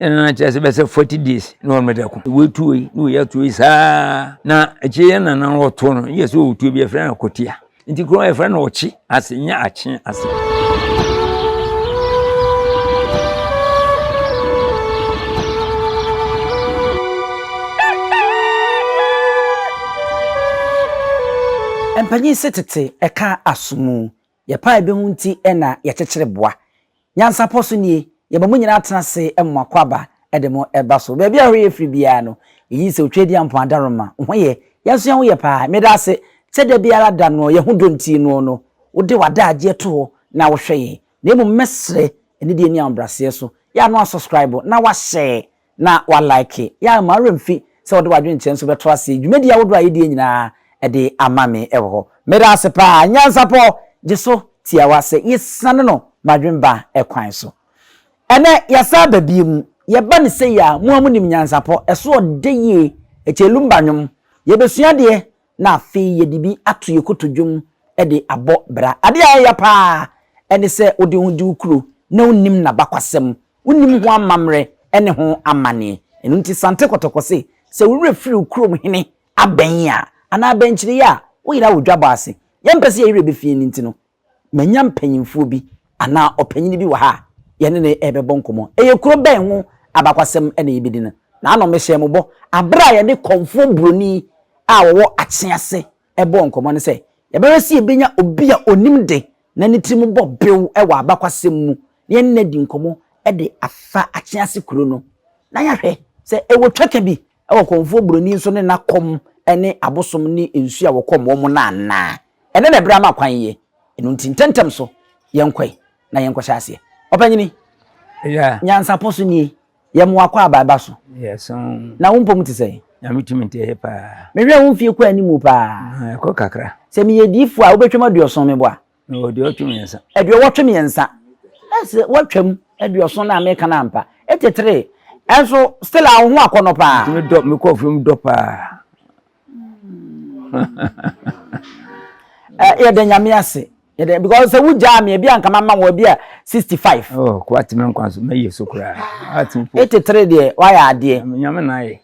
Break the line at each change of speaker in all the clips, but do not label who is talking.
Ɛna na kyerɛ sɛ bɛsɛ 40 days na wɔn de ko. Wei tuo yi na wei atuo yi saa na akyire yɛn nana no ɔto no yɛ sɛ ɔwɔ bi yɛfrɛ no kotia nti kuro yɛfrɛ no ɔkye ase nyɛ akye ase.
Mpanyin se tete ɛka asomu, yɛpae bɛ ho nti na yɛkyekyere boa. Nyansapɔ so nie, yɛma mo nyinaa tena ase mo akwaaba de mo ba so. Baabi a hɔ yɛ firi biara no, yɛyi sɛ Otweaduampɔn Adaworoma ho yɛ, yɛn nso yɛn ho yɛ paa. Meda ase sɛ da biara da no yɛn ho dɔ nti no no, wode w'adagyeɛ to hɔ na wohwɛ yɛn. Na mmom mɛsrɛ anidie ne ahobrɛaseɛ so, yɛ a na woasubscribe na woahyɛ na wa like yɛ a mma wo werɛ mfi sɛ wode w'adwenkyerɛ nso bɛto ase dwumadie ahodoɔ a yɛdie nyinaa de ama me wɔ hɔ. Meda ase paa. Nyansapɔ gye so tiawa sɛ yɛsiane no m'adwenba kwan so. Ɛnɛ yɛasan aba biom, yɛba no sei a mo a monim nyansapɔ ɛso ɔdɛ yie, ɛkyɛ lumba nwom, yɛbɛsua adeɛ na afei yɛde bi ato yɛ kotodwom de abɔ bra. Adeɛ a ɛyɛ paa ne sɛ wode wo ho gye wo kuro na wonnim n'abakwasɛm Wonnim ho amammerɛ ne ho amanneɛ. Ɛno nti Sante Kɔtɔkɔ se, sɛ wo werɛ firi wo kurom hene abɛn a, anaa abɛnkyereyɛ a, woyera wo dwabɔ ase. Yɛmpɛ sɛ yɛn werɛ bɛfie no nti no, manya mpanyimfoɔ bi anaa ɔpanyini bi wɔ ha a yɛne no rebɛbɔ nkɔmmɔ. Ɛyɛ kuro bɛn ho abakwasɛm na yɛbɛdi no? Naano mehyɛɛ mo bɔ aberɛ a yɛne Kɔmfoɔ Buroni a ɔwɔ Akyease bɔɔ nkɔmmɔ no sɛ, yɛbɛhwɛ sɛ yɛbɛnya obi a ɔnim de na ne tirim bɔ bew wɔ abakwasɛm mu na yɛne no adi nkɔmmɔ de afa Akyease kuro no na yɛahwɛ sɛ ɛwɔ twaka bi wɔ Kɔmfoɔ Buroni nso ne n'akɔm ne abosom ne nsuo a wɔkɔm wɔn no anaa. Ɛnnɛ na ɛberɛ ama kwan yie, ɛno nti ntɛmntɛm so yɛnkɔe na yɛnkɔhyɛ aseɛ. Ɔpanyini, nyansapɔ so nie. Yɛ mo akwaaba ba so. Na wo mpom te sɛn?
Nyame tumi nti ɛyɛ paa.
Mehwɛ wo mfie kɔ animu paa.
Ɛkɔ kakra.
Sɛ meyɛ diifoɔ a wobɛtwam aduɔson mebɔ a?
Mewɔ aduɔwɔtwe mmiɛnsa.
Aduɔwɔtwe mmiɛnsa. Ɛsɛ woatwam aduɔson no a meka no ampa. 83 ɛnso still a wo ho akɔnnɔ paa.
Metumi dɔ, mekɔ afuom dɔ paa.
Yɛda Nyame ase. Yɛdɛ because sɛ wogyaa me ebi a nka mama wɔ ebi a 65.
Oh, ko ateme nkwa so mɛyɛ so koraa.
Ateme po. 83 deɛ wayɛ adeɛ.
Nyame na ayɛ.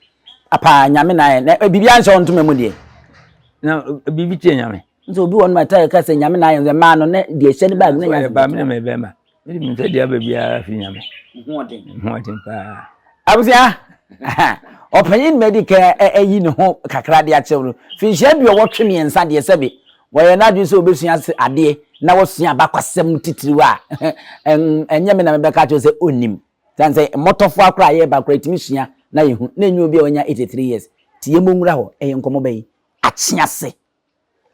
Apaa nyame na ayɛ. Na eh, biribi anhyɛ wo ntoma mu deɛ.
Na eh, biribi kyɛ nyame.
Nso obi wɔ no ma ɛta ɛka sɛ nyame na ayɛ nso mmaa no ne deɛ ɛhyɛ ne baag ne nyame.
Ba me na mɛ bɛrima. Mede me nsa deɛ aba biara firi nyame.
Hoɔden.
Hoɔden paa.
Abusua, ɔpanyin na adi kan ayi ne ho kakra de akyerɛw no. Finhyia aduɔwɔtwe mmiɛnsa deɛ sɛbe wɔyɛ n'adwene sɛ obesua adeɛ na wasua abakwasɛm titiriw a, ɛnyɛ me na mebɛka akyerɛ sɛ onnim. Sane sɛ mmɔtɔfoa koraa a yɛreba koraa yɛtumi sua na yɛhu, na ɛnyɛ obi a wanya 83 years. Nti yɛmmɔ nwura hɔ, ɛyɛ nkɔmmɔ bɛn? Akyease.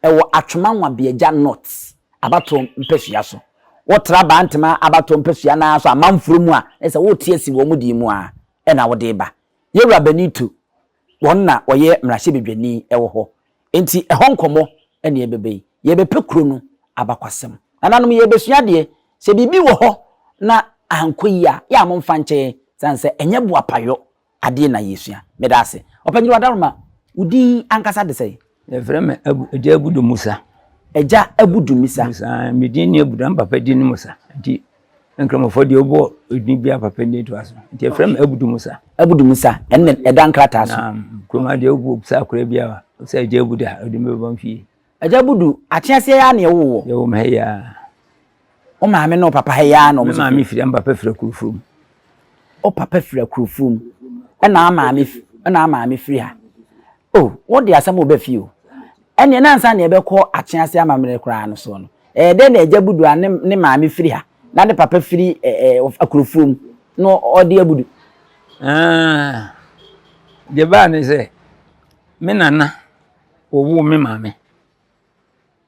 Ɛwɔ Atwoma Nwabiagya North abatoɔ mpasua so. Wotra Bantama abatoɔ mpasua no ara so amanfoɔ mu a, na sɛ wote asi wɔn deɛ mu a, ɛna wode reba. Yɛwura Benito, wɔn na wɔyɛ mmarahyɛbadwani wɔ hɔ. Enti ɛhɔ nkɔmmɔ na yɛbɛbɛ yi. Yɛrebɛpɛ kuro no abakwasɛm. Nananom, yɛrebɛsua adeɛ. Sɛ biribi wɔ hɔ na ankɔ yie a, yɛ a momfa nkyɛ yɛn, sane sɛ ɛnyɛ boapayɔ adeɛ na yɛsua. Meda ase. Ɔpanyin Wadaroma, wo din ankasa de sɛn?
Yɛfrɛ me Abu, Agya Abudu Musa.
Agya Abudu Musa.
Musa, me din ne Abudu, me papa din ne Musa. Nti Nkramofoɔ deɛ wobɔ edin biara papa din to aso. Nti yɛfrɛ me Abudu Musa.
Abudu Musa, ɛnna ɛda nkrataa so.
Na kurom ha deɛ wobɔ sɛ akora biara, sɛ Agya Abudu a, ɔde me bɛba fie.
Agya Abudu, ateaseɛ yi ara na yɛwoo wɔ?
Yɛwoo me ha yi ara.
Wo maame ne wo papa ha yi ara na wɔn nso
firi? Me maame firi, me papa firi Akurofurom.
Wo papa firi Akurofurom, ɛna wo maame ɛna wo maame firi ha. Oh, wo de asɛm reba fie o. Ɛnneɛ na ansa na yɛbɛkɔ Akyease amammerɛ koraa no soɔ no, ɛyɛ dɛn na Agya Budu a ne ne maame firi ha na ne papa firi ɛɛ Akurofurom na ɔde Abudu?
Ah, deɛ ɛbaa ne sɛ, me nana wɔwoo me maame.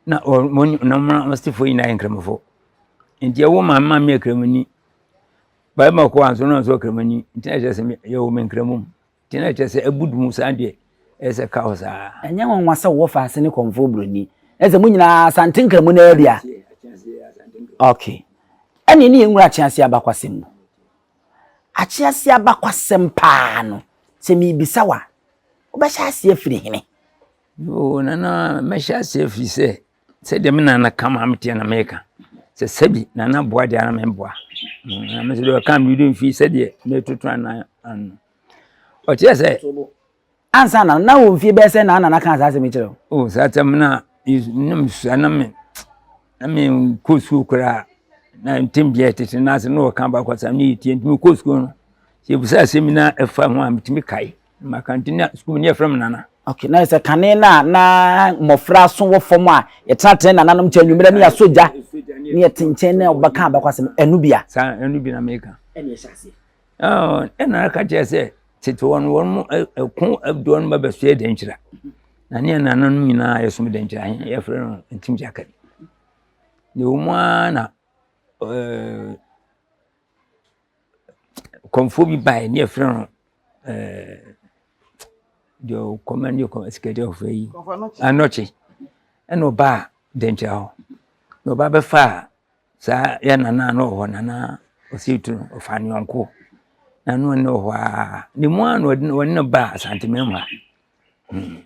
Na wɔn na wɔn asefoɔ nyinaa yɛ nkramofo. Nti ɛwɔ maame maame yɛ kramoni. Barima kɔ anso na nso kramoni. Nti na kyerɛ sɛ yɛwɔ me nkramu mu. Nti na kyerɛ sɛ abudu mu saa deɛ ɛyɛ sɛ ka hɔ saa.
Ɛnyɛ nwanwa sɛ wowɔ faase ne kɔmfoɔ buroni. Ɛsɛ mo nyinaa Asante nkramu no ara bi a. Okay. Ɛne ne yɛn nwura Akyease abakwasɛm mu. Akyease abakwasɛm paa no, sɛ mebisa wo a, wobɛhyɛ aseɛ afiri hene?
Yoo, Nana, mɛhyɛ aseɛ firi sɛ, sɛdeɛ me nana ka maa meteɛ na meka. Sɛ sɛbi Nana boa deɛ a na memboa. Na me nso deɛ ɔka me werɛ mfii sɛdeɛ metoto anan ano. Ɔkyerɛ sɛ.
Ansa na na wɔ mfie bɛyɛ sɛ na Nana kaa saa asɛm yi kyerɛ wo?
Oh, saa tam na na mesua na me na menkɔ sukuu koraa na ntem deɛ tete no ase na wɔka abakɔsɛm ne yɛtie nti mekɔ sukuu no sɛ yɛbisa asɛm bi na ɛfa ho a metumi kae maka nti na sukuu ne yɛfrɛ me nana.
Okay, na sɛ kane na na mmɔfra so wɔ fam a yɛtenatena nananom nkyɛn anwummerɛ ne yɛasɔ gya ne yɛte nkyɛn na wɔbɛka abakɔsɛm ɛno bi a.
Saa ɛno bi na meka.
Ɛne ɛhyɛ aseɛ.
Ɛna aka kyerɛ sɛ tete hɔ no wɔn ɛko de wɔn ba bɛsoɛ dɛnkyira na ne yɛn nananom nyinaa yɛsom dɛnkyira he yɛfrɛ no ntim gyakari na ɛwɔ mu ara na ɛɛ kɔmfoɔ bi baeɛ ne yɛfrɛ no ɛɛ deɛ ɔkɔma ne kɔ sikadwafoɔ yi anɔkye ɛna ɔbaa dɛnkyira hɔ na ɔba bɛfaa Saa yɛ nana a na ɔwɔ hɔ nana ɔsei tu no ɔfaa ne yɔnko na ne ɔne wɔ hɔ ara ne mu ara na ɔde ɔne no baa Asanteman mu ha. Hmm.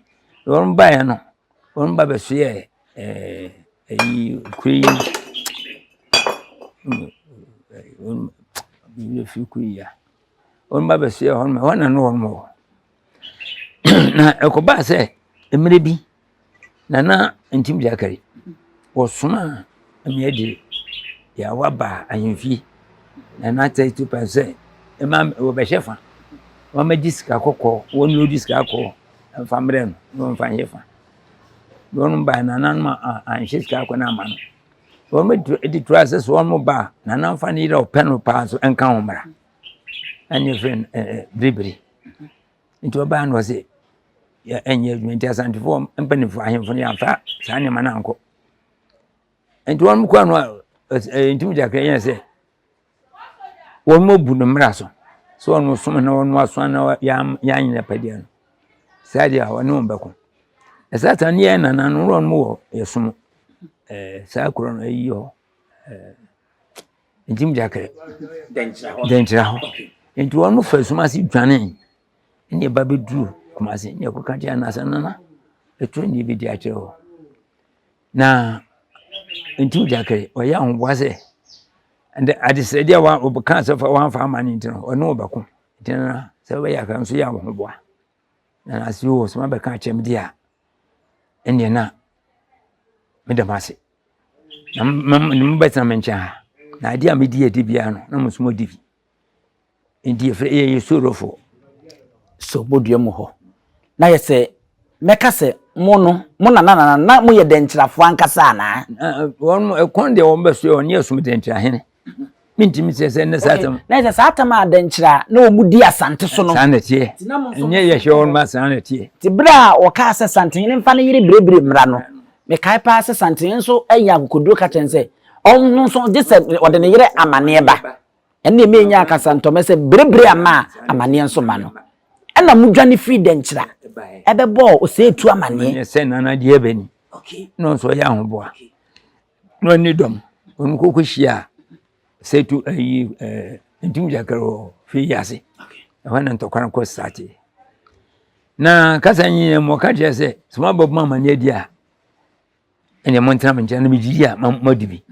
Na wɔn baeɛ no wɔn ba bɛsoɛɛ ɛɛ ɛyi kuro yi wɔn werɛ firi kuro yi a wɔn ba bɛsoɛɛ hɔ nom ɛhɔ na ne wɔn wɔ. Na ɛkɔbaa sɛ mmerɛ bi Nana Ntim Gyakari, wɔsomaa me de Yawa baa ahemfie. Nana Tɛtu pɛ sɛ ɛma wɔbɛhyɛ fa. Wɔmmɛgye sika kɔkɔɔ, wɔnloadi sika kɔkɔɔ mfa mmerɛ no na wɔmfa nyɛ fa. Na wɔn bae nananom anhyɛ sika kɔkɔɔ no amma no. Wɔde toa sɛ sɛ wɔn ba a, nana mfa ne yere a ɔpɛ no paa nso nka ho mmra. Ɛne yɛfrɛ no Biribiri. Nti ɔbaa no ɔse ɛnyɛ adwuma nti Asantefoɔ mpanimfoɔ ahemfo no yɛamfa saa nneɛma no ankɔ. Nti wɔn kɔɔ no ntim gyakra yɛn sɛ wɔn abu no mmara so sɛ wɔn som na wɔn aso na yɛanyɛ pɛdeɛ no saa deɛ a wɔne wɔn bɛko. Ɛsaa saa ne yɛn nana no wɔn wɔ yɛsom saa kuro no ayi hɔ. Ntim Gyakere, Dɛnkyira hɔ. Nti wɔn fa sum ase dwane ɛna ɛba bɛduru Kumasi ɛna ɛkɔka kyerɛ anasa nana ɛturo ne ɛbɛdi akyerɛ hɔ. Na Ntim Gyakere ɔyɛ ahoboa sɛ ɛnde adesrɛdeɛ a wɔka sɛ fa wɔamfa ama no nti no ɔne wo bɛko. Nti nana sɛ wobɛyɛ akra nso yɛ ahoboa. Nana ase o sɛ mabɛka akyerɛ me deɛ a ɛnneɛ na meda mo ase. Na mobɛtena me nkyɛn ha. Na adeɛ a medi adi biara no, na mo nso moadi bi. Nti yɛfrɛ yɛyɛ Sorofoɔ.
So bodua mu hɔ. Na yɛ sɛ mɛka sɛ mo no, mo nana nana na moyɛ dɛnkyirafoɔ ankasa anaa?
Wɔn ɛkwan deɛ wɔn bɛso yɛ wɔn yɛ som dɛnkyirahene. Mentumi sɛ sɛ ne saa tam.
Na sɛ saa tam a dɛnkyerɛ a na wɔn di Asante so no.
Saa na ɛteɛ. Ɛnyɛ yɛhyɛ wɔn ma saa na ɛteɛ.
Nti berɛ a wɔkaa sɛ Santehene mfa ne yere Biribiri mmra no, mekae paa sɛ Santehene nso anya akokoduro ka kyerɛ no sɛ ɔno nso gye sɛ ɔde ne yere amaneɛ ba. Ɛnneɛ menya akasantɔmɛ sɛ Biribiri amma a amaneɛ nso mma no. Ɛna modwane firii Dɛnkyira ɛbɛbɔɔ Osei-Tuo amaneɛ.
Sɛ Nana deɛ bɛni na ɔno nso ɔyɛ ahoboa. Na ɔne dɔm wɔn kɔkɔ hyia sɛtu ayi ɛɛ ntum gyakɛrɛ wɔ fie yi ase ɛhɔ na ntɔkwa no kɔ sate na kasa nyinaa mu ɔka kyerɛ sɛ sɛ mo abɔ mo amaneɛ di a ɛnna mo ntena me nkyɛn na megye di a mo adi bi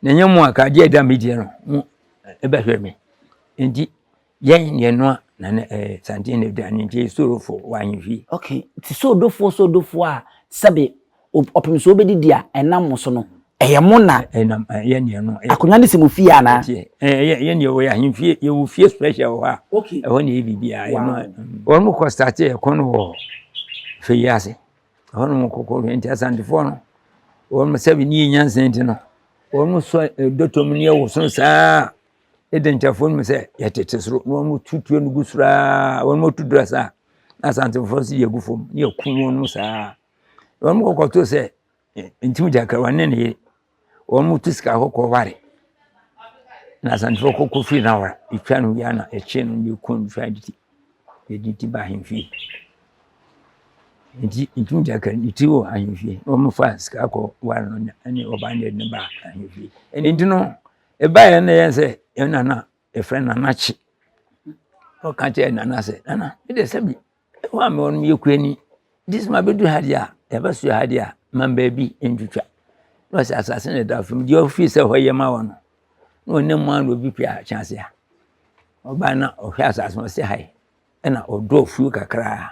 na ɛnyɛ mo a ka adeɛ a ɛda me deɛ no mo ɛbɛhwɛ me nti Yɛn yɛn noa na ne ɛɛ santen na aduane nti yɛ sorofo wɔ ahemfie.
Okay, nti sɛ ɔdɔfoɔ sɛ ɔdɔfoɔ a sɛbe ɔpem sɛ ɔbɛdidi a ɛnam mo so no ɛyɛ mo na.
Ɛnam yɛn yɛn no.
Akonnwa no si mo fie anaa?
Ɛyɛ yɛn yɛ wɔ yɛ ahemfie yɛ wɔ fie special wɔ hɔ a. Okay. Ɛhɔ na yɛ biribiara yɛ noa. Wɔn mo kɔ start ɛko no wɔ fɛ yi ase. Ɛhɔ nom kɔkɔ nti asantefoɔ no wɔn sɛbe ne yɛ nyansa nti no wɔn mo sɔ dɔtɔ mu ne yɛ woso saa. Eden nkyɛfoɔ nim sɛ yɛtete soro na wɔn tu tuo no gu soro aa wɔn tu dura saa na asantefoɔ nso yɛ gu fam ne yɛku wɔn mu saa wɔn kɔkɔ to sɛ ntim gyakra ne ne yere wɔn tu sika kɔkɔɔ ware na asantefoɔ kɔkɔ firi na wara etwa no wia na ɛkye no ne yɛku no twa de ti yɛde ti ba ahemfie nti ntim gyakra ne ti wɔ ahemfie wɔn fa sika kɔ ware no ne ɔbaa ne yɛde no ba ahemfie nti no. Ɛbaeɛ no yɛn sɛ yɛn nana yɛfrɛ nana kye ɔka kyerɛ nana sɛ nana me deɛ sɛbi ɛhɔ a mewɔ no meyɛ kuani nti sɛ mabɛdu ha deɛ a yɛbɛsoɛ ha deɛ a ma baabi ntwitwa. Na ɔsɛ asase na ɛda fam deɛ ɔfiri sɛ hɔ yɛ ma wɔ no. Na ɔnam mu ara na obi pue akyɛn ase a. Ɔbaa na ɔhwɛ asase no ɔsɛ ha yi. Ɛna ɔdɔ afuo kakraa.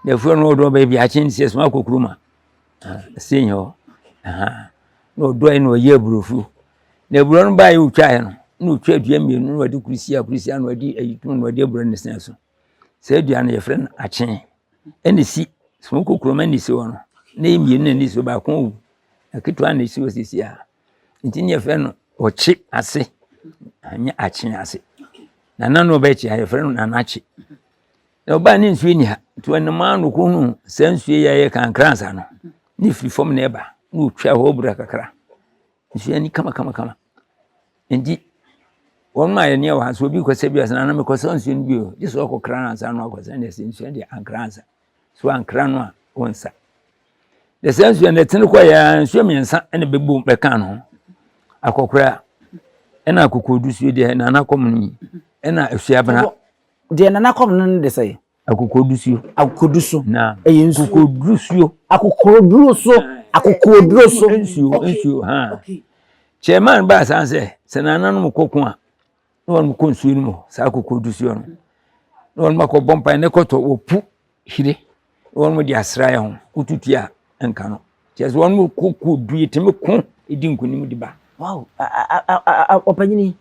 Na afuo no ɔdɔ baabi akye nti ɛsoma akɔ kurom a. Ɛsɛ hɔ. Na ɔdɔ na ɔyɛ aburofuo. Na aburo no baeɛ ɔtwaeɛ no, na ɔtwa dua mmienu na ɔde kurusia kurusia na ɔde ayi tum na ɔde aburo no sɛn so. Saa dua no yɛfrɛ no akye. Ɛna ɛsi sɛ wokɔ kurom ɛna ɛsi hɔ no. Na ɛyɛ mmienu na ɛna ɛsi hɔ baako awu. Na ketewa na ɛsi hɔ seesei a. Nti ne yɛfrɛ no ɔkye ase anyɛ akye ase. Nana no ɔbɛkye a yɛfrɛ no nana kye. Na ɔbaa ne nsuo ni ha nti ɔnam ara na ɔkɔhunu saa nsuo yi a ɛyɛ kankransa no ne firi fam na ɛba na ɔtwa hɔ bura kakra. Nsuo ani kama kama kama. Nti wɔn a yɛne wɔ ha sɛ obi kɔsɛ bi ɔsɛ nana mekɔsɛ nsuo no bi o gye sɛ ɔkɔkra no ansa na wakɔsɛ ne ɛsɛ nsuo deɛ ankra ansa. So ankra no a wɔnsa. Na saa nsuo no ɛtene kɔ yɛ nsuo mmiɛnsa na bɛbom bɛka no ho. Akɔkora ɛna akokoɔdusuo deɛ nana kɔm no yi ɛna asuabena.
Deɛ nana kɔm no no de sɛ?
Akokoɔdusuo.
Akokoɔduso. Na ɛyɛ nsuo.
Akokoɔdusuo.
Akokoɔduro so. Akokoɔduro so.
Nsuo nsuo ha. Chairman baa saa sɛ sɛ nananom kɔ ko a na wɔn kɔ nsuo no mu saa akokoɔdusuo no na wɔn akɔ bɔ mpae ne kɔtɔ wɔpu hire na wɔn de asra yɛ ho wotutu a nka no kyerɛ sɛ wɔn kɔ kɔ du yɛtumi ko di nkunim de ba.
Wow, ɔpanyini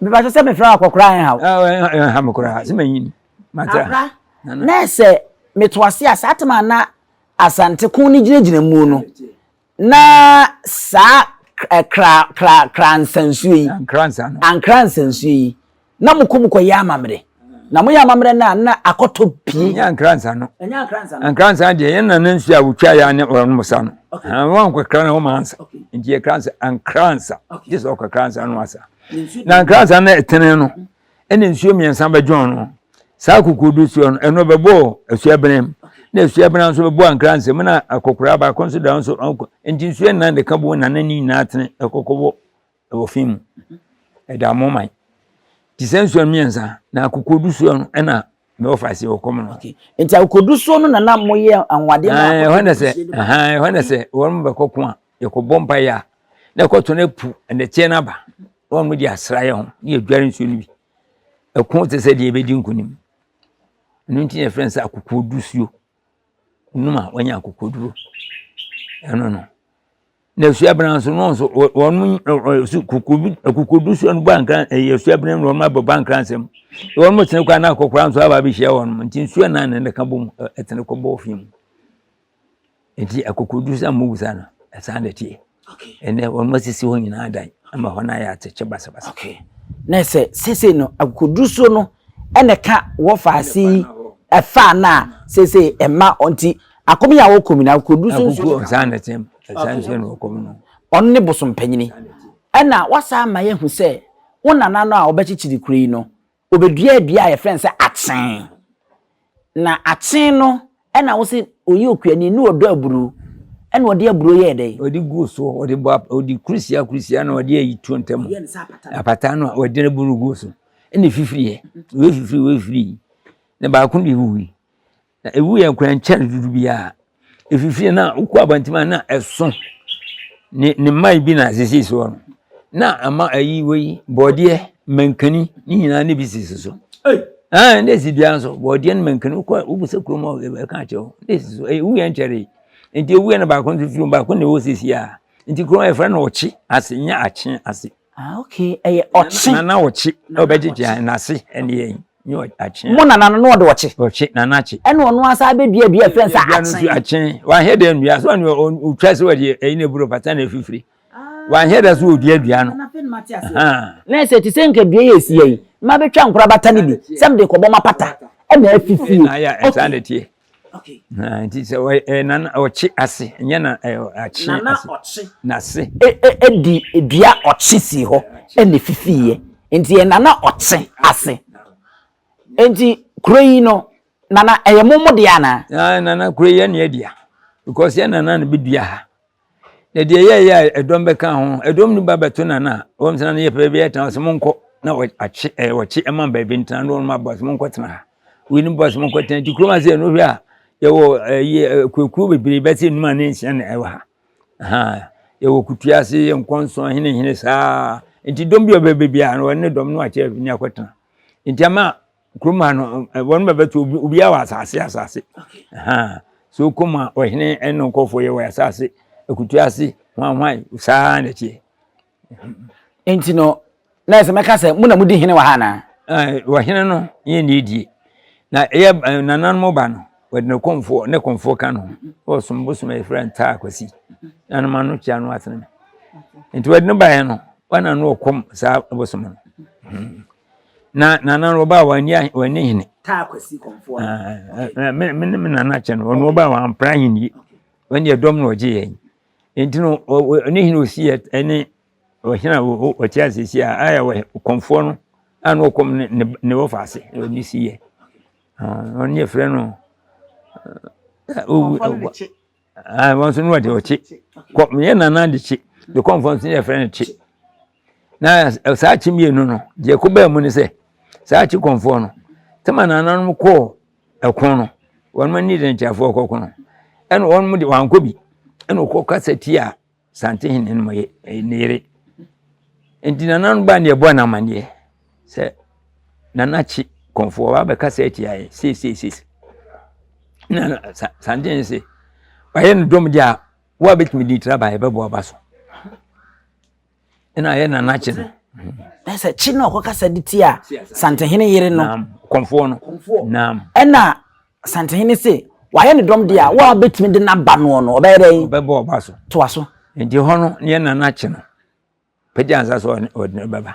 mebakyɛ sɛ mefrɛ akɔkora ɛnha wo.
Ɛnha me koraa sɛ manyini.
Akora na ɛsɛ meto ase a saa tema na Asante ko no gyinagyina mu no na saa kra kra kra nsansuo yi
ankra no
ankra nsansuo yi na mo kɔ mu kɔ yɛ amammerɛ na mo yɛ amammerɛ no a na akɔtɔ pie.
Ɛnyɛ ankra nsa no
ɛnyɛ ankra nsa no
ankra nsa deɛ yɛn nana nsuo a wotwa yɛ ne wɔn mo sa no wɔn akɔkra na wɔn ansa nti yɛ kra nsa ankra nsa gye sɛ ɔkɔkra nsa no asa na ankra nsa no ɛtene no ɛna nsuo mmiɛnsa bɛdwɔn no saa kokodu suo no ɛno bɛbɔ asuabena mu na asuabena nso bɛbɔ ankra nsam na akɔkora baako nso da nso ɔnkɔ nti nsuo nnan de ka bo na ne nyinaa tene ɛkɔkɔbɔ ɛwɔ fi mu ɛda mo man te sɛ nsuo mmiɛnsa na akokodu suo no ɛna mɛwɔ fa ase wɔ kɔm no.
Nti akokodu suo no na na moyɛ anwadeɛ
na ɛhɔ na sɛ ɛhɔ na sɛ wɔn bɛkɔ ko a yɛkɔbɔ mpaeɛ a na ɛkɔtɔ no apu ɛnɛteɛ no aba na wɔn de asra yɛn ho na yɛdware nsuo no bi ɛko te sɛ deɛ yɛbɛdi nkonim ɛno nti na yɛfrɛ no sɛ akokoɔdusuo nom a wɔanya akokoɔduro ɛno no na asuabena nso no nso wɔn so kokobi akokoɔdusuo no bɔ ankra ɛyɛ asuabena no wɔn abɔ bankra nsɛm wɔn mo tene kɔ na akɔkora nso aba abɛhyia wɔn nti nsuo nan na ɛka bom ɛtene kɔ bɔ fi mu. Nti akokoduru sɛ mo wusa no, ɛsaa na ɛteɛ. Ɛnɛ wɔn asisi hɔ nyinaa dan ama hɔ no ayɛ atɛkyɛ basabasa.
Okay. Na sɛ sese no akokoduru so no ɛna ɛka wɔ faase yi ɛfa no a sese ɛma ɔnti akɔm yi a wɔkɔ mu no akokoduru so nsuo.
Saa na ɛteɛ ɛsaa nsuo na wɔkɔ mu no.
Ɔno ne bosom panyini. Ɛna wasa ama yɛahu sɛ wo nana no a ɔbɛkyekyere kuro yi no Obeduaa dua a yɛfrɛ no sɛ akyen. Na akyen no, ɛna wose ɔyɛ okuani na ɔdɔ aburoo. Ɛna ɔde aburoo yɛɛ dɛn?
Ɔde guu so, ɔde bɔ ɔde kurusia kurusia na ɔde ayi tuo ntam. Apata no a ɔde aburoo guu so. Ɛna efifiriiɛ. Wei fifiri wei fifiri. Na baako de wui. Na ewu yɛ koraa nkyɛre dodo biara. Efifiri na wokɔ abɔnten a na ɛso. Ne ne mman bi na esisi soɔ no. Na ama ayi wei bɔɔdeɛ, mankani ne nyinaa ne bi sisi so. Ɛɛ na esi dua nso bɔɔdeɛ ne mankani wokɔ wobisa kurom a ɛka akyerɛ wo na esi so. Ewu yɛ nkyɛre. Nti ewu yɛ no baako nso firi mu baako na ɛwɔ sisi a. Nti kurom yɛfrɛ no ɔkye ase nyɛ akye ase.
Ah, okay. Ɛyɛ ɔkye.
Nana ɔkye. Na ɔbɛgyegye n'ase ɛne yɛn. Nye akye.
Mo nana no na ɔde ɔkye.
Ɔkye nana akye.
Ɛna ɔno asa abɛdua dua ɛfrɛ sɛ akye.
Akye. Wahɛ dɛ nnua so ɔno ɔtwa sɛ ɔde ɛyi na eburo pata na efifiri. Wahɛ dɛ so ɔdua dua no.
Na ɛsɛ te sɛ nka dua yɛ esi yɛ yi. Ma bɛtwa nkorabata no bi sɛ mede kɔbɔ mapata ɛna afifiri.
Na ayɛ ɛsaa na ɛteɛ. Nti sɛ ɔyɛ nana ɔkye ase nyɛ na akye
ase. Nana ɔkye.
N'ase.
Ɛdi dua ɔkye si hɔ ɛna efifiiɛ nti yɛ nana ɔkye ase nti kuro yi no nana ɛyɛ mo mo deɛ anaa.
Nana kuro yi yɛ nea dea because yɛ nana na bi dua ha. Na deɛ ɛyɛeɛ a ɛdɔm bɛka ho, ɛdɔm no ba bɛto nana a, wɔn sɛ nana yɛpɛ baabi yɛtena sɛ monkɔ na wɔakye ɛɛ wɔkye ɛma baabi ntena na wɔn abɔ sɛ monkɔ tena ha. Wei no bɔ sɛ monkɔ tena nti kurom ase no hwɛ a yɛwɔ ɛyi akuakuo bebree bɛsɛ nnum anaa nsia na ɛwɔ ha. Yɛwɔ kutua ase, yɛ nkɔnsɔn, hene hene saa. Nti dɔm bi a ɔbɛba biara no, wɔne ne dɔm no akyɛ ne akɔtena. Nti ama kurom ha no, wɔn bɛbɛto obi obiara wɔ asase asase. So kɔm a ɔhene ne nkurɔfoɔ yɛ wɔ asase, akutua ase, hwan hwan, saa na ɛteɛ.
Nti no, na ɛsɛ mɛka sɛ mo na modi hene wɔ ha anaa?
Ɔhene no yɛ ne die. Na ɛyɛ nananom ba no, wɔde ne kɔmfoɔ ne kɔmfoɔ ka no ho. Ɔsom bosom a yɛfrɛ no Taa Kwasi. Nanom ano kyea no atene me. Nti wɔde no baeɛ no, wɔna no ɔkɔm saa bosom no. Na nana no ɔbaa wɔanni wɔanni hene.
Taa Kwasi kɔmfoɔ.
Me ne me nana kyɛ no, ɔno ɔbaa wɔampra ahennie. Wɔn deɛ dɔm na ɔgye yɛn. Nti no, ne hene osi yɛ ne ɔhene a ɔte ase si a ayɛ kɔmfoɔ no a na ɔkɔm ne ne ne wɔfa ase ɔne si yɛ. Ɔno yɛ frɛ no owu wɔn nso no wɔde ɔkye kɔ yɛ nana de kye de kɔmfoɔ nso yɛ frɛ no kye. Na saa kye mmienu no deɛ ɛkɔ baa mu ne sɛ saa kye kɔmfoɔ no tɛma nananom kɔɔ ɛko no, wɔn ani de nkyɛfoɔ kɔko no, ɛna wɔn de wankɔ bi, ɛna ɔkɔ kasa tia Santehene no ne yere. Nti nana no baa ne ɛbɔ no amaneɛ sɛ nana kye kɔnfoɔ wa bɛkasa atia yɛ seeseesei. Na Santehene se wayɛ no dɔm deɛ a wo a bɛtumi di tira ba yɛbɛbɔ aba so. Ɛna ayɛ nana kye no.
Na sɛ kye na ɔkɔkasa de tia Santehene yere no.
Naam, kɔmfoɔ no. Naam.
Ɛna Santehene se wayɛ ne dɔm deɛ a wo a bɛtumi de n'aba noɔ no ɔbɛyɛ dɛn?
Ɔbɛbɔ ɔba so.
Toa so.
Nti hɔ no ne yɛ nana kye no pagya nsa sɛ ɔde no bɛba.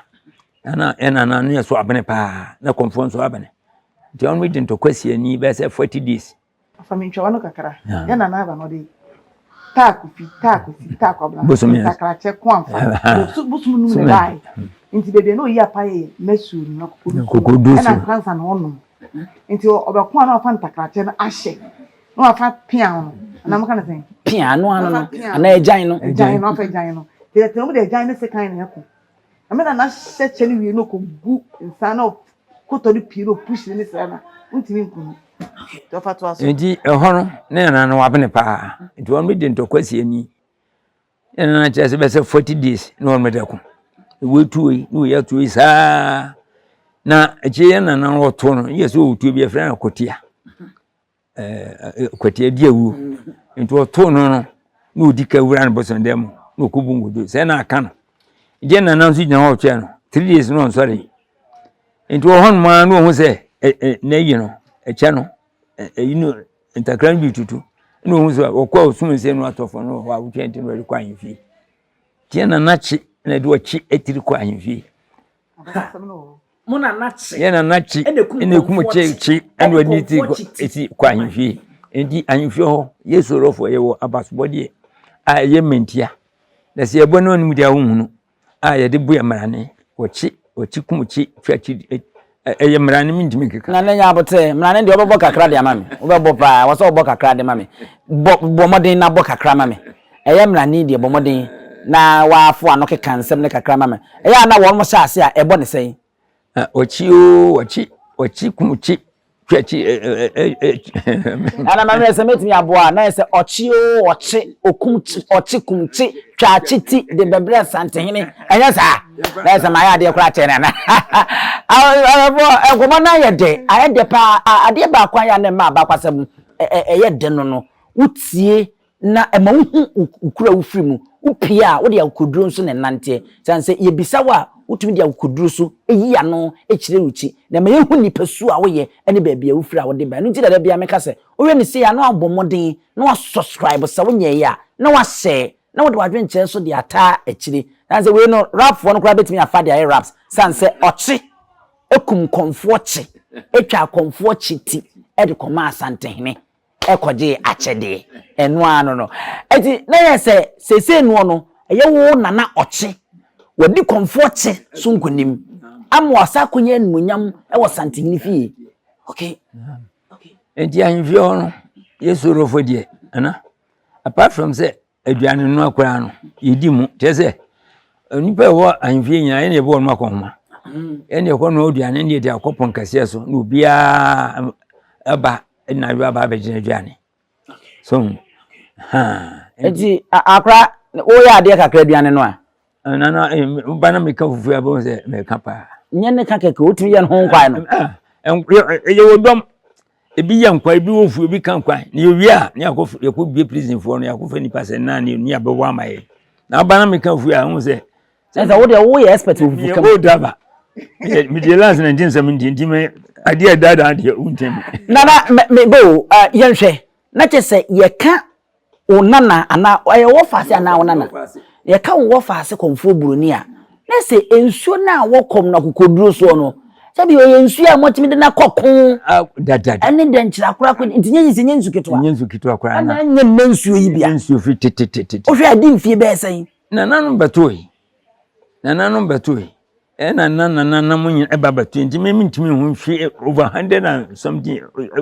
Ɛna yɛ nana no yɛ so abene paa na kɔmfoɔ nso abene. Nti wɔn de ntɔkwa si ani bɛyɛ sɛ 40 days.
Fa me ntwawa no kakra. Yɛ nana aba no ɔde taa kofi taa kofi taa kwabena ntakrakyɛ ko amfa bosom num na ɛbaeɛ nti baabi a na ɔyi apaeɛ yɛ masuo no na kokodu ɛna nkransa na ɔnom nti ɔbɛko a na wafa ntakrakyɛ no ahyɛ na wafa pea no anaa moka no sɛn
pea ano ano no anaa agyan no
agyan no wafa agyan no tɛtɛ wɔn de agyan ne sekan na ɛko Ame na n'ahyɛ kyɛ no wie na ɔkɔgu nsa na ɔkotɔ no pii na ɔpush ne srɛ na wontumi nku no. Nti ɔfa toa so.
Nti ɛhɔ no ne nana no wabene paa nti wɔn de ntɔkwa si ani. Ne nana kyerɛ sɛ bɛsɛ 40 days na wɔn de ko. Wei tuo yi na wei atuo yi saa na akyire yɛn nana no ɔto no yɛ sɛ ɔwɔ tuo bi yɛfrɛ no kotia. Kwati adi awu nti ɔtoo no no na ɔdi ka wura no bosom dɛm mu na ɔkɔbu nkoto sɛ na aka no gye nana nso gyina hɔ ɔtwɛn no 3 days na ɔnsɔre nti wɔ hɔnom ara na ɔhu sɛ n'ayi no ɛkyɛ no ɛyi no ntakra no bi tutu na ɔhu sɛ ɔkɔ a ɔsum nsɛ no atɔ fam no wɔ hɔ a wotwɛn nti na ɔde kɔ ahemfie nti nana kye na ɛde ɔkye atiri kɔ ahemfie.
Mo nana kye.
Yɛ nana kye. Ɛna ekum kye kye ɛna ɔde ti esi kɔ ahemfie. Nti ahemfie hɔ yɛ sorɔfoɔ yɛwɔ abasobɔdeɛ a ɛyɛ mmentia. Na sɛ yɛbɔ no anim deɛ ahohunu a yɛde bu mmarane wɔkye wɔkye kum kye twa kye ɛyɛ mmarane mentumi nkeka.
Na ne nya abotɛ mmarane deɛ ɔbɛbɔ kakra de ama me wobɛbɔ paa wɔ sɛ ɔbɔ kakra de ma me bɔ bɔ mmɔden na bɔ kakra ma me Ɛyɛ mmrane deɛ bɔ mmɔden na w'afo ano keka nsɛm no kakra ma me. Ɛyɛ a na wɔn hyɛ ase a ɛbɔ ne sɛn?
Na ɔkyi oo ɔkyi ɔkyi kum kyi twa kyi ɛ ɛ ɛ ɛ.
Nana ma mehwɛ sɛ mɛtumi aboa a na ayɛ sɛ ɔkye oo ɔkye ɔkum kyi ɔkye kum kyi twa kyi ti de bɛbrɛ Asantehene ɛnyɛ saa? Na ayɛ sɛ mayɛ adeɛ koraa kyɛn nana. Ahwɛfoɔ nkɔmmɔ no ayɛ dɛ ayɛ dɛ paa adeɛ baako a ɛyɛ a na ɛma abakwasɛm ɛyɛ dɛ no no wotie Na ɛma wohu wo kuro a wofiri mu. Wopue a, wode akokoduro nso na ɛnanteɛ. Sane sɛ yɛbisa wo a, wotumi de akokoduro so yi ano kyerɛ wo ti. Na ɛma yɛhu nipasu a woyɛ ne baabi a wofiri a wode ba. Ɛno nti na da biara meka sɛ, wohwɛ no sei a na wabɔ mmɔden na wasubscribe sɛ wonyɛeɛ a, na wahyɛ na wode w'adwenkyerɛ nso de ataa akyire. Sane sɛ wei no, rapfoɔ no koraa bɛtumi afa de ayɛ raps. Sane sɛ ɔkye kum kɔmfoɔ kye, twa kɔmfoɔ kye ti de kɔma Asantehene. kɔgyee akyɛdeɛ. Ɛno ara no no. Enti na yɛ sɛ seesei noɔ no, ɛyɛ wo nana ɔkye. Wadi kɔmfoɔ kye so nkonim ama wasa akɔnya animuonyam wɔ Santehene fie. Okay.
Enti ahemfie hɔ no, yɛ Sorofo deɛ, ana? Apart from sɛ aduane noa koraa no, yɛdi mu. Kyerɛ sɛ, nnipa a ɛwɔ ahemfie nyinaa, yɛne yɛbɔ wɔn akɔnhoma. Yɛne yɛkɔ noa aduane ne yɛde akɔ pɔn kɛseɛ so na obiara ɛba na awie aba abɛgyina aduane. So,
ha. Nti akora. Woyɛ adeɛ kakra aduane no a.
Nana, ba na meka fufuo a bɛhu sɛ meka paa.
Nyɛ ne ka kɛkɛ, wotumi yɛ ne ho nkwan no.
Ɛyɛ wɔ dɔm. Ebi yɛ nkwan, ebi wɔ fuo, ebi ka nkwan. Na yɛwie a, ne yɛakɔ yɛkɔ bie prisonfoɔ no, yɛakɔfa nipa sɛ naa ne ne yɛabɛwɔ ama yɛ. Na aba na meka fuo a, ho sɛ.
Ɛsɛ wo deɛ woyɛ expert wɔ fufu
kam. Meyɛ old driver. Mede last 1970 nti me adeɛ ɛdaadaa deɛ wontɛm.
Nana, me bo, yɛnhwɛ. Na kyɛ sɛ yɛka wo nana anaa ɛyɛ wo wɔfaase anaa wo nana yɛka wo wɔfaase kɔmfoɔ buroni a na sɛ nsuo no a wɔkɔm no akokoduro soɔ no sɛbi ɔyɛ nsuo a wɔtumi de no akɔ ko ɛne dɛnkyerɛ akora nti nyɛ sɛ nyɛ nsu ketewa
nyɛ nsu ketewa koraa
na ɛnyɛ nnɛ nsuo yi bia
nsuo firi tetetete
wohwɛ adi mfie bɛyɛ sɛn
nananom bɛtoe nananom bɛtoe Ɛna na nananom nyina ɛba bɛto nti me mentumi nhu mfe over hundred and something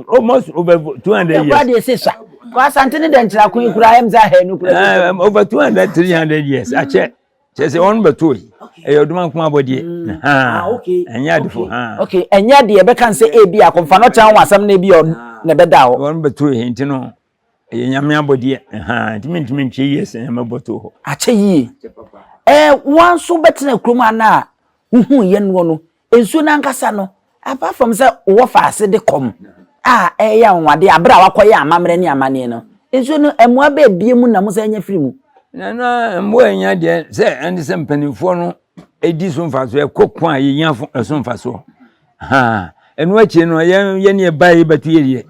almost over 200 years.
Ɛkura deɛ sɛ sa kɔ asante ne dɛnkyerɛ ko yi kura ɛm sɛ ahanu kura.
Eh, over 200 300 years akyɛ kyɛ sɛ wɔn bɛto yi ɛyɛ ɔdoma nko abɔdeɛ.
Mm. Ah, okay.
Ɛnyɛ adefo.
Okay, ɛnyɛ deɛ ɛbɛka sɛ ebi akɔmfa no kyɛn wɔn asɛm na ebi na ɛbɛda hɔ.
Wɔn bɛto yi nti no ɛyɛ nyame abɔdeɛ nti mentumi nkyɛ yie sɛ nyame bɔtoo hɔ.
Akyɛ yie. Ɛɛ wɔn nso bɛtena kurom a na wohu yɛ noɔ no nsuo no ankasa no apart from sɛ wɔ faase de kɔm a ɛyɛ anwanwadeɛ abere a wakɔyɛ amammerɛ ne amanneɛ no nsuo no mmoa bɛɛ bie mu na mo sɛ anya firi mu.
Na mmoa anya deɛ sɛ ɛne sɛ mpanimfoɔ no ɛdi so mfasoɔ ɛkɔ ko a yɛnya ɛso mfasoɔ ɛno akyire no yɛn yɛn ɛba yɛ bɛto yɛ deɛ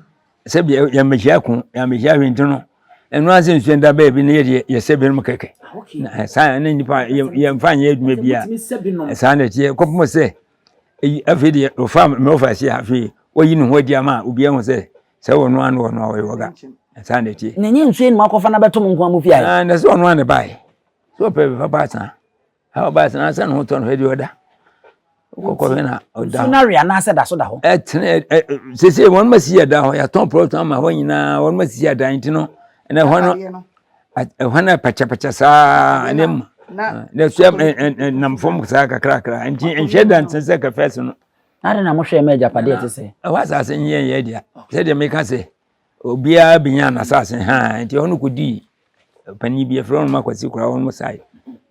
Sɛbi yɛmmɛhyia ko, yɛammɛhyia hwee nti no, ɛno ara sɛ nsuo nda baabi no yɛdeɛ yɛsɛ binom kɛkɛ. Na saa na nnipa yɛmfa nyɛ adwuma bi a saa na ɛteɛ kɔpem sɛ afei deɛ ɔfa mɛwofa ase afei wayi ne ho adi ama obiara hu sɛ sɛ ɔno ano ɔno a ɔyɛ wɔga saa na ɛteɛ.
Na ɛnyɛ nsuo no akɔfa no abɛto mo nko a mo fie ayɛ.
Na sɛ ɔno a ne baeɛ sɛ ɔpɛ papa atena Ha ɔbaa sɛ n'asɛ ne ho tɔ no hwɛ deɛ ɔda. Wokɔkɔ hwɛ na ɔda.
Nsuo no awe anaasɛ da so da hɔ?
Ɛtene ɛ sese wɔn ma si ɛda hɔ yɛatɔn plɔt ama hɔ nyinaa wɔn ma sisi adan nti no ɛnɛ hɔ no ɛhɔ no pɛkyɛpɛkyɛ saa ɛnɛ mu na ɛso nam fam saa kakrakra nti nhyɛ da nsen sɛ kɛfɛs no.
Ade na mohwɛ ma agyapadeɛ te sɛ.
Ɛhɔ asase nyɛ yɛ dea sɛdeɛ meka sɛ obiara bɛnya n'asase ha nti ɛhɔ no kɔdii Panin bi yɛfrɛ wɔn Akwasi koraa wɔn sae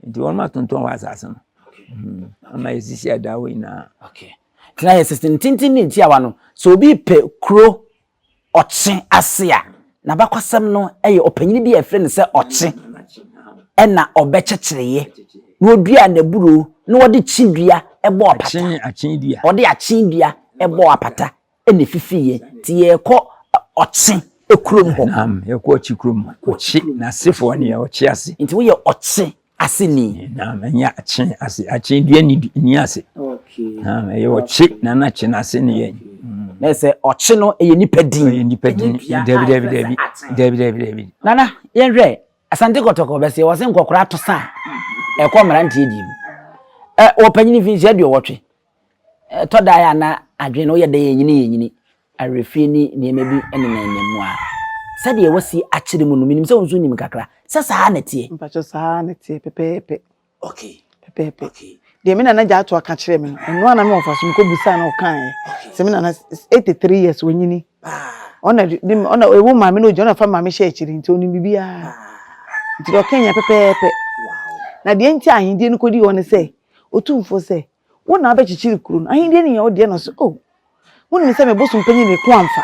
nti wɔn atontɔn hɔ asase no hmm, ama yɛsisi adan hɔ nyinaa.
Okay. Tena yɛ sisi ntenten ne ntiawa no sɛ obi pɛ kuro ɔkye ase a n'abakɔsɛm no yɛ ɔpanyin bi a yɛfrɛ no sɛ ɔkye ɛna ɔbɛkyekyereeɛ na ɔdua n'aburo na ɔde kyi dua bɔɔ apata ɔde akyen dua bɔɔ apata na efifiiɛ nti yɛrekɔ ɔkye kurom hɔ.
Naam, yɛkɔ ɔkye kurom. Ɔkye n'asefoɔ ne ɔkye ase.
Nti woyɛ ɔkye ase ni.
Naam, ɛnyɛ akye ase. Akye dua ni ni ase.
Okay.
Naam, ɛyɛ ɔkye na na kye n'ase ne yɛ.
Na sɛ ɔkye no ɛyɛ nipa din.
Ɛyɛ nipa din. Dabi dabi dabi. Dabi dabi dabi.
Nana, yɛnhwɛ Asante Kɔtɔkɔ bɛseɛ wɔse nkɔkora ato sa a ɛkɔ mmeranteɛ die mu. Ɛ wɔpanyini mfinhyia aduɔwɔtwe. Ɛtɔ da a na adwene no yɛ dɛ yɛnyini yɛnyini, awerɛfie ne nneɛma bi nenam mu a, sɛdeɛ wasi akyerɛ mu no, menim sɛ wo nso wonim kakra, sɛ saa na ɛteɛ?
Mpakyɛ saa na ɛteɛ pɛpɛɛpɛ.
Okay.
Pɛpɛɛpɛ. Okay. Deɛ me nana gya ato aka kyerɛ me no, ɛno ara na me wɔfa so mekɔ busaa na ɔkaeɛ. Okay. Sɛ me nana 83 years wanyini. Ɔna de ɔna ewu maame na ogya ɔna fa maame hyɛ akyiri nti onim biribiara. Nti deɛ ɔka nyɛ pɛpɛɛpɛ. Na deɛ nti a ahendie no kɔdi hɔ ne sɛ, Otumfoɔ sɛ, Wo na wobɛkyekyere kuro no, ahennie no yɛ wo deɛ. Na ɔse, Oh, wonim sɛ me bosom panyin reko amfa,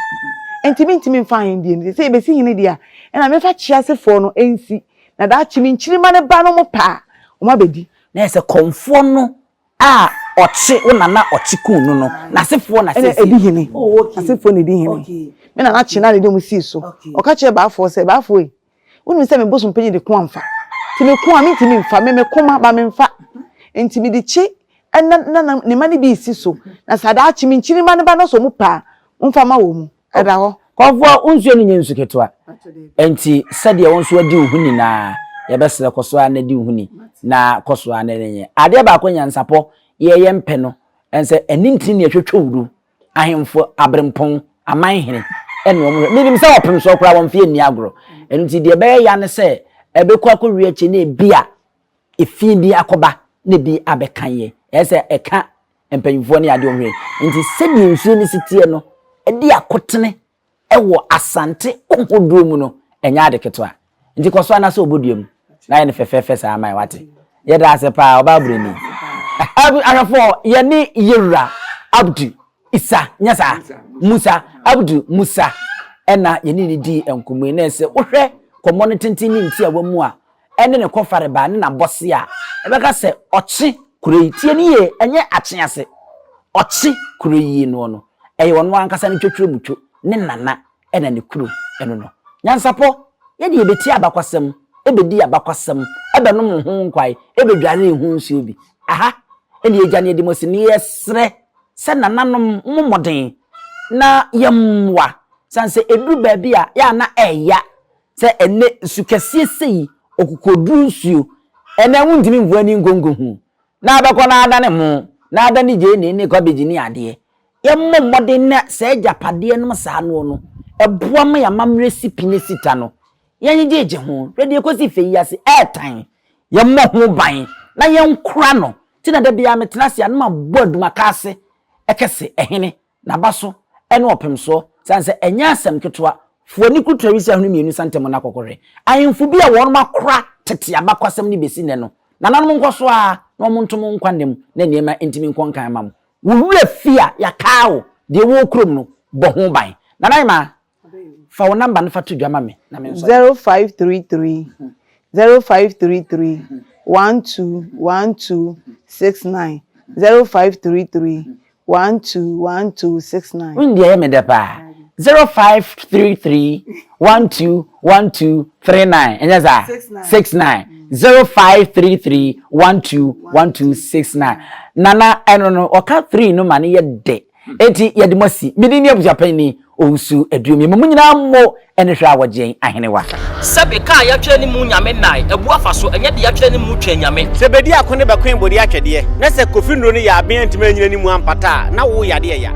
enti mentumi mfa ahennie no. Sɛ yɛbɛsi hene deɛ a, ɛnna memfa kyeasefoɔ no nsi, na daakye me nkyirimma no ba no wɔpɛ a, wɔabɛdi.
Na ɛyɛ sɛ kɔmfoɔ no a ɔkye wo nana ɔkye kuu no no, n'asefoɔ na
seesei. Ɛna ɛdi hene. N'asefoɔ na ɛdi hene. Me nana kye no a na ɛde wɔn sii so. Ɔka kyerɛɛ Baafoɔ sɛ, Baafoɔ ei, Wonim sɛ me bosom panyin de ko amfa. Nti me ko a mentumi mfa. Me me ko ma ba memfa. Nti mede kyi na na ne mma no bi resi so. Na sɛ daakye me nkyirimma no ba na sɛ wɔn pɛ a, momfa ma wɔn. Ɛda hɔ.
Kɔmfoɔ, wo nsuo no nyɛ nsu ketewa. Enti sɛdeɛ wo nso adi wo ho ni no ara, yɛbɛsrɛ kɔ so ara na di wo ho ni, na kɔ so ara na nyɛ. Adeɛ baako nyansapɔ yɛyɛ mpɛ no, ɛne sɛ ɛne ntini na ɛtwetwe wo du. Ahemfo, aberempɔn, aman hene ne wɔn hwɛ. Menim sɛ ɔpem soɔ koraa wɔn mfeɛ nni agorɔ. Ɛno nti deɛ ɛbɛyɛ ya ne sɛ ɛbɛkɔ akɔwie akyi na ebi a efi bi akɔba na ebi abɛka yɛ. Ɛyɛ sɛ ɛka mpanyinfoɔ ne adeɛ wɔn hwɛ. Nti sɛdeɛ nsuo no si teɛ no ɛde akotene ɛwɔ Asante kohodoɔ mu no ɛnyɛ ade ketewa. Nti kɔ so anaasɛ ɔbɔ dua mu. Na yɛ no fɛfɛɛfɛ saa ma yɛ wate. Yɛda ase paa ɔbaa buroni. Ahwɛfoɔ yɛne yɛwura Abdu Isa nyɛ saa Musa Abdu Musa ɛna yɛne ne dii nkɔmmɔ yi na ɛsɛ wohwɛ kɔmmɔ no tenten ne ntiawa mu a ɛne ne kɔfarebaa ne n'abɔse a ɛbɛka sɛ ɔkye kuro yi tie ne yie ɛnyɛ akye ase ɔkye kuro yi noɔ no ɛyɛ ɔno ankasa ne twetwerɛ mutwo ne nana ɛna ne kuro ɛno no. Nyansapɔ, yɛde yɛbɛtie abakwasɛm, ɛbɛdi abakwasɛm, ɛbɛnom ho nkwae, ɛbɛdware ho nsuo bi. Aha ɛne yɛgya ne yɛde mo asi ne yɛsrɛ sɛ nananom mo mmɔden na yɛmmoa sane sɛ ɛduru baabi a yɛ a na ɛya sɛ ɛnɛ nsu kɛseɛ sei ɔkokoduru nsuo ɛnɛ wontumi mfu ani nkonko ho na abɛkɔ na adane mo na adane gyeene ne cabbage ne adeɛ. Yɛmmɔ mmɔden na saa agyapadeɛ nom saa noɔ no ɛboa ma yɛn amammerɛ si pi ne si ta no, yɛngyegye ho. Hwɛ deɛ ɛkɔsi fɛ yi ase, ɛɛtan. Yɛmmɔ ho ban na yɛnkora no. Nti na da biara metena ase a na mabɔ adumaka ase kɛse, ɛhene, n'abaso ne ɔpemsoɔ, sane sɛ ɛnyɛ asɛm ketewa. Fo ani kurutura wisi ahene mmienu sa ntɛm na kɔkɔhwɛ. Ahemfo bi a wɔnom akora tete abakwasɛm no bɛsi nnɛ no, nananom nkɔ so ara na wɔnto mo nkwa nna mu na nneɛma ntumi nkɔ nkan mma mo. Wo werɛ fi a, yɛakaa wo. Deɛ ɛwɔ wo kurom no, bɔ ho ban. Nana Ahemaa, fa wo number no fa to dwa ma me na me nsɔ.
0533 0533 12 12 69 0533 12 12 69.
Wonim deɛ ɛyɛ me dɛ paa? 0533 12 12 39, ɛnyɛ saa? 69. 0533 12 12 69. Nana, ɛno no, ɔka 3 no ma no yɛ dɛ. Enti yɛde mo asi. Me din ne Abusuapanyin Owusu Aduomie. Mo nyinaa mo ne hwɛ a wɔgye yɛn ahenewa.
Sɛbe kaa yɛatwerɛ ne mu nyame nnae abu afa so ɛnyɛ de yɛatwerɛ ne mu twɛn nyame.
Sɛ bedi ako ne bɛkoe bode atwɛdeɛ, na sɛ Kofi nnuro no yɛ aben antumi anyina ne mu ampata a, na wo yadeɛ ya.